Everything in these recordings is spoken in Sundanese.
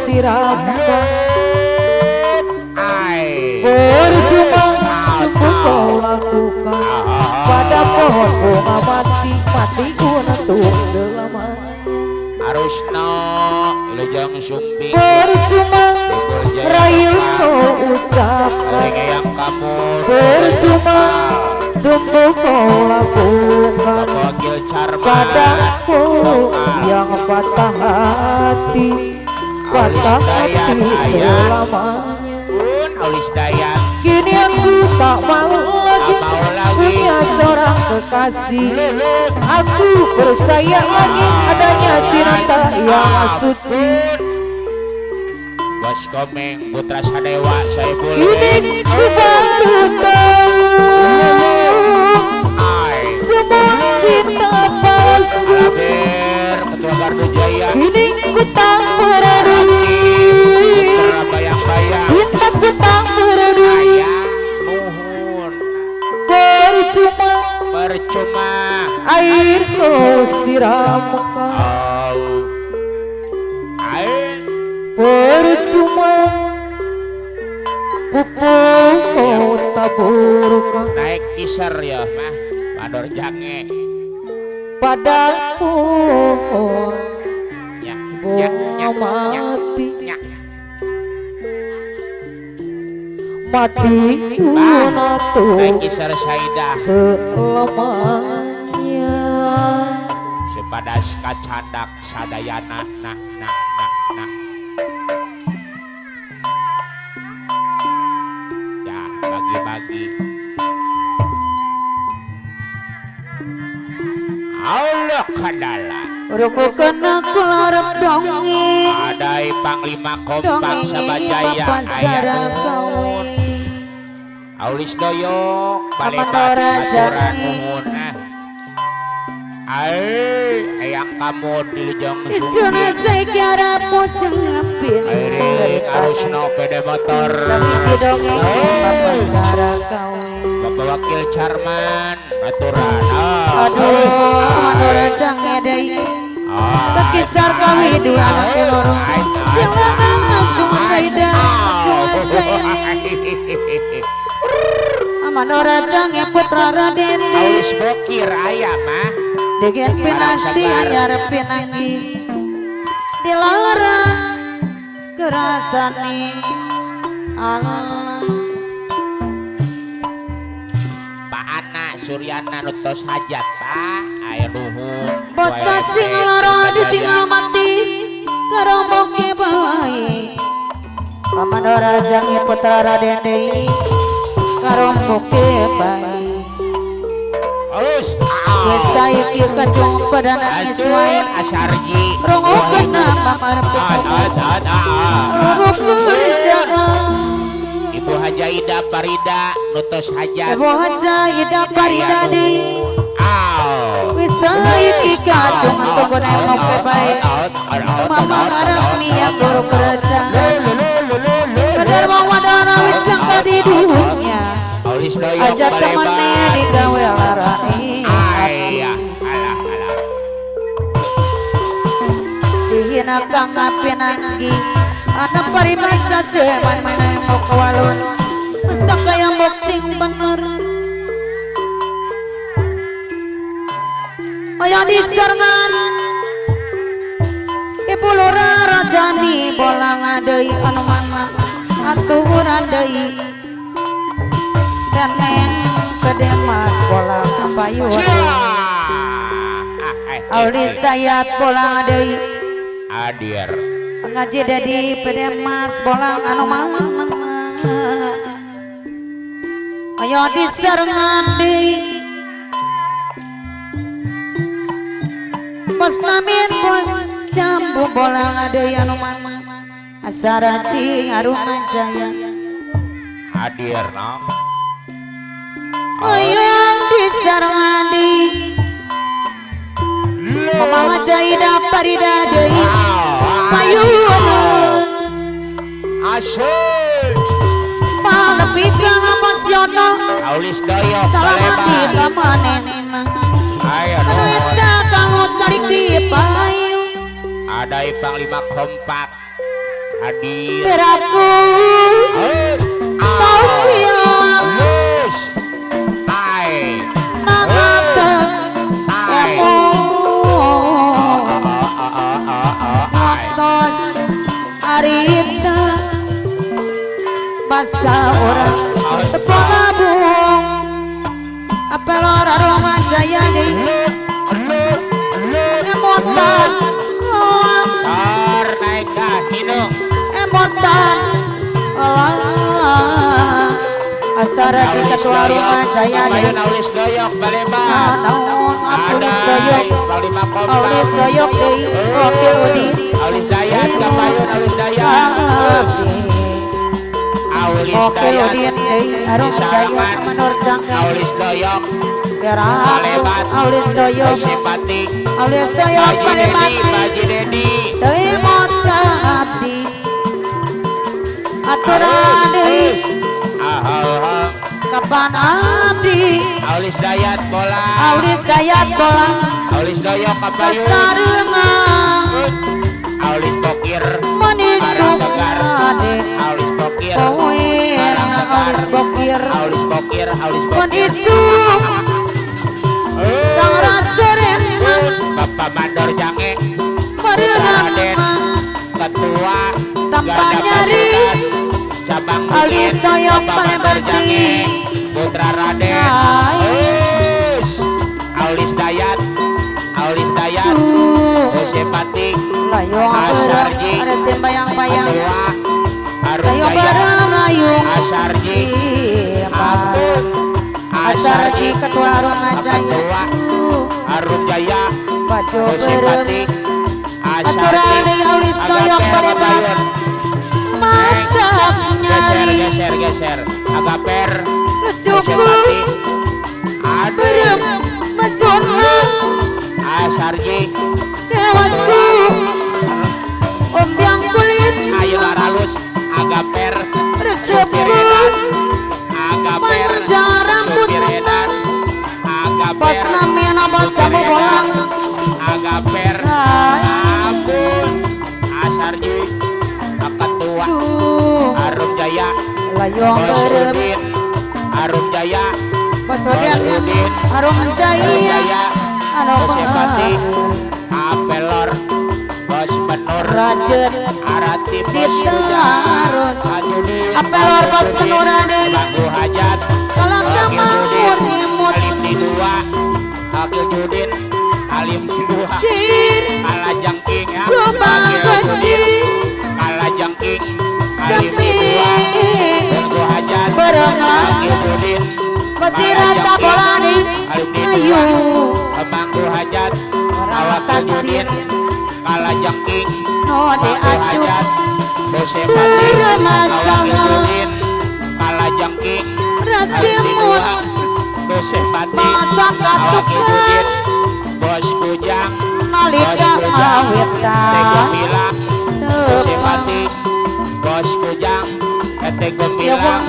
siramkan. Ai. Percuma sungguh kau lakukan pada pohon bunga mati, mati untuk selamanya. Arusno Lejong Sumping. Percuma rayu kau ucapkan. Yang kamu. Percuma sungguh kau lakukan Wakil Carman padaku yang patah hati, patah hati selamanya. Pun Aulis Dayat. Kini aku tak mau lagi Tak mau lagi. Punya seorang kekasih. Aku percaya lagi adanya cinta yang suci. Bos Komeng Putra Sadewa Saiful. Kini ku baru tahu Ai. semua cinta palsu. Kabir Ketua Gardu Jaya. Kini ku tak peduli. Putra Bayang-Bayang. Cintaku tak peduli. Ayah nuhun. Percuma Percuma air kau siramkan. Oh. Ai. Percuma pupuk kau taburkan Naik kiser ya mah Pador jange. Pada pohon Nya nya bunga nya nya mati, nya. Mati Naik untuk kiser Saidah. Selamanya. Sepadas kacandak sadayana nah nah nah nah. Ya bagi-bagi. Allah kadala. Rukukan aku larap dongeng. Adai Panglima Kompak Dongeng Sabajaya Bapak aya Sarakawi. nuhun. Aulis Doyok Balebat Amanora aturan Jani. Nuhun ah. Ai eyang kamu dilijong Isuna saya pocong ngapin. Airing Arusno PD motor. Dongeng Bapak Sarakawi. Bapak Wakil Carman aturan ah. Aduh, Amanora Jange deui. Bekisar kawi di anak loro. Yang lanang aku Saida, aku Saida. Amanora Jange putra Raden. Aulis Bokir aya mah. Degen pinasti anyar pinanggi. Dilarang kerasane Allah. Pak Ana Suryana nu tos hajat Pak aya nuhun. Bocah sing loro ditinggal mati karomboke bae. Pamanora Jange putra Raden deui karomboke bae. Halus. Kita iki kacung pada nangis wae. Asarji. Rungokeun pamarep. Ruruk. Ibu Haja Ida Parida nu tos hajat. Ibu Haja Ida Parida deui. Aw. Wis iki kacung tunggu nemoke bae. Mama ngarep niat guru kerja. Bener wong wadana wis kang di dunya. Aulis Doyok Aja temene digawe larani. Ayah, alah alah. Dihina kang pinanggi. Anak paribasa seman mana mau kewalun. Masa kaya mbok sing bener. Ayo diserangan. Ibu Lurah Rajani bolang deui anu mana aturan deui. Daneng kedemas bolang payu. Aulis Dayat bolang deui. Hadir. Ngaji dedi pedemas bolang anu mana. Ayo diserangan deui. Bos namin bos jambu bolang deui anu mana. Asaraci Aruna Jaya. Hadir no. Ayo diserangan deui. Mama Jaida Parida deui. Payun. Asyik. Palepi kang Mas Yono. Aulis Doyok Salamati Balebat. Kamanenena. Ayo Anu nuhun. eta kamu tarik di payu. Ada Panglima Kompak. Hadir. Beraku tos hilang Lus. Ai. Mangaten Ai. Tos arita basa orang tepalabung apelor aroma jaya deui emotan Tor naik ka hinung emotan Allah asara di ketua rumah jaya deui Payun Aulis Doyok Balembang. Naon Aulis Adai Doyok Panglima Aulis Kompak. Doyok deui Wakil Udi Aulis Dayat kapayun Aulis Dayat. Aulis Wakil Dayat Udin deui Arum Jaya Manur Jangka Aulis Doyok Gerak Balebat. Aulis Doyok Sipati Aulis Doyok Haji Dedi Balebat Haji Dedi deui mota abdi aturan deui Ahau kapan abdi Aulis Dayat bola Aulis Dayat bola Aulis Doyok kapayun sasarengan Aulis Bokir menisung Segar. ade Aulis Bokir kowe Karang Segar. Aulis Bokir Aulis Bokir Aulis Bokir menisung kang raseren Bapak Mandor Jange merenang Raden Ketua Tanpa Garda nyari. Pasukan Cabang Aulis Bukit Doyok Bapak Mandor Palembang. Jange Putra Raden Ai. Us. Aulis Dayat Aulis Dayat Josepati Layong Asarji. ada timbayang-bayang Ketua Arum Layong Jaya bareng layung Asarji Ampun Asarji Asarji Ketua Aruna Jaya Ketua Arum Jaya Baju Josepati berem Aturan Asarji Aulis Doyok Agaper Palembang Kapayun Masak geser nyari geser geser Agaper Cukup Josepati Aduh berem Mencurna Asarji Dewasku Ombyang kulit Ayo laralus Agaper Recepku Supir edan Agaper Panjang rambut Supir edan Pas Agaper namina bos Supir kamu edan bolang Agaper Ampun Asarji Ketua Aduh Arum Jaya Layong Bos berem Udin Arum Jaya Bos Bos Udin Udin Arum Arum Jaya Jaya Arum Josepati Apelor Bos Menur Rajen Arati Bos Ditarun Ajudin Apelor Bos Ajudin, Menur deui. Bangku Hajat Kalam Akil Judin tamangun imut Alim di dua Akil Judin Alim di dua Jir Kala jengking ya Coba Akil gaji Judin Kala jengking Alim di dua Bangku Hajat Berenang. Akil Judin Pasti rata bolani Alim di Ayo dua Bangku Hajat Awakil Judin Kala jengking No de Bangku acu Hajat Bosepati Bermasalah. Awakil Judin Kala jengking Alim di Rasimut dua Bosepati Masa Awakil Judin katukan Bos Kujang Bos Nalika Kujang Tego awitan Milang Bosepati Bos Kujang Tego Milang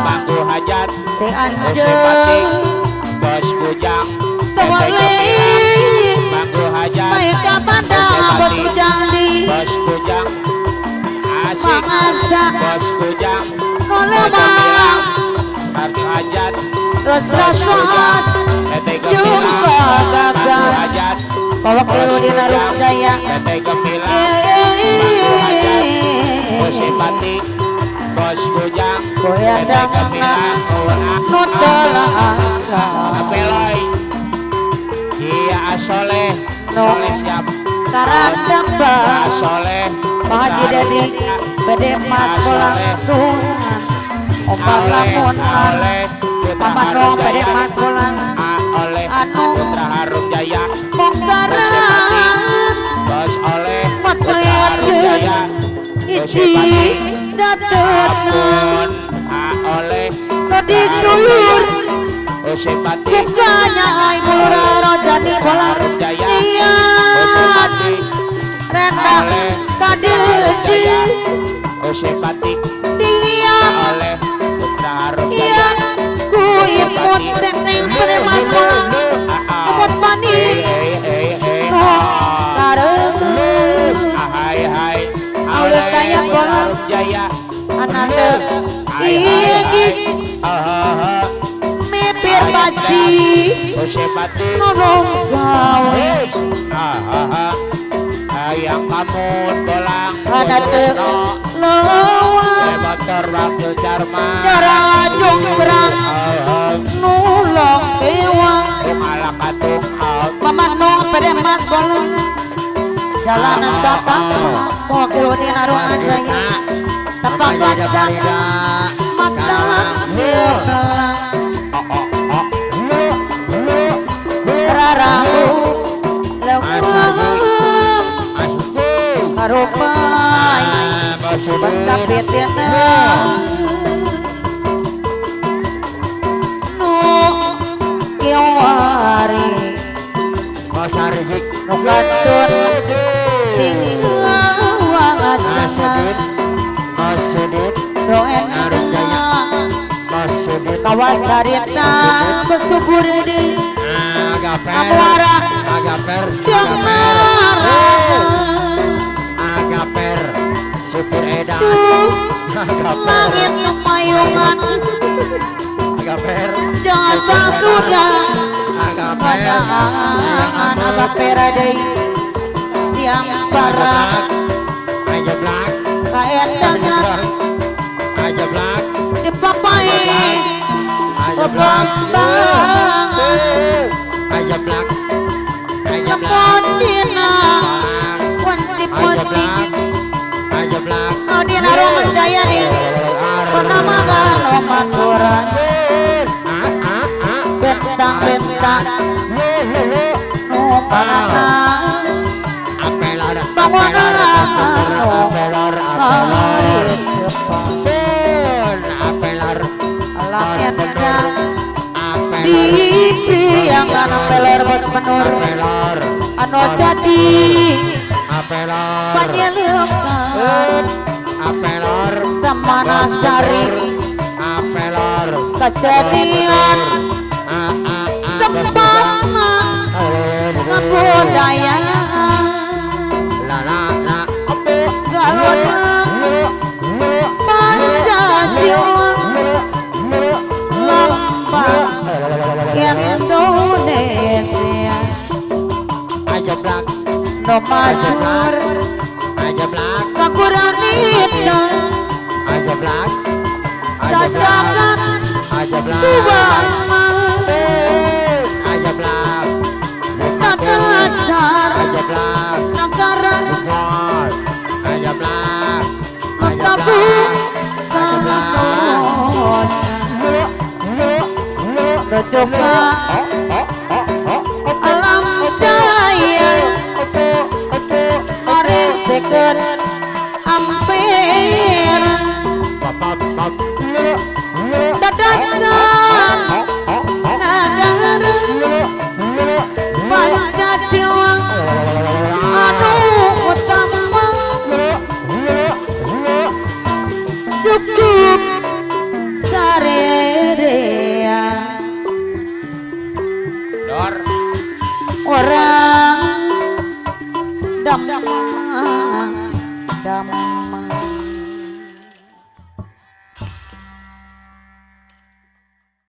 Bangku Hajat Te Bosepati anjeun Bos Kujang Tego Tewale Milang Bangku Hajat Baik pada bos kujang di Bos Kujang Asik Mangasa Bos Kujang Kolobang Bangku Hajat Terus Bos Kujang rasos Tego Jumpa Milang Bangku gagal Hajat Kawakil Bos Udin Arum Kujang Jaya Tego Milang Bangku Hajat Bosepati Bos Kujang Goyang Tego Milang Nutela Apeloy Iya Asoleh Soleh siap Karandamba Asoleh Pak Haji Dedi Bede Mas Bolang Duhan Ombak Oleh lamun Oleh Putra Paman Harum Rong Bede Jaya Mas Bolang A Oleh Anu. Putra Harum Jaya Monggaran Bos Oleh Putra Matret Harum Jaya Iji Catet Ampun A Oleh Tadi sulur Osepati Bukanya ai mulur jati bolang Harum Jaya Niat Osepati Renda Oleh Tadi Jaya Osepati Dilihat Oleh Putra Harum Iya Jaya Ku imut Tenteng preman bolang Imut panik Eh eh eh No Kareng Hai hai Aulis Dayat bolang Pasi nolong gawe Ayang kamu bolang ada teu leuwang motor wakil Carma cara jonggrang nulong kewang ngalah katung pamanong peremat bolong jalanan datang wakil dina ruangan jaya tepak baca mata belang rarahu leuweung karupai pentapitna nu kiwari nu katun sing kawas harita besubur di amuara agaper agaper supir edan langit kemayungan agaper jangan sang sudah agaper agaper deui tiang para ajeblak kaetangan ajeblak dipapai ajeblak ajeblak ajeblak dina wanti-wanti ajeblak dina roman jaya di pernama galomaturan bentang-bentang nu panana bangunan apelar apelar di priangan apelar bos menur anu jadi apelar panyeliukan apelar Tamanasari apelar kesedihan tempatna kebudayaan galona Pancasila lambang Indonesia ajeblak no masyhur ajeblak kakuranita ajeblak sajagat ajeblak tuwama ajeblak tata ajeblak nagara ajeblak makabu sahabat coba alam jaya mari seket ampir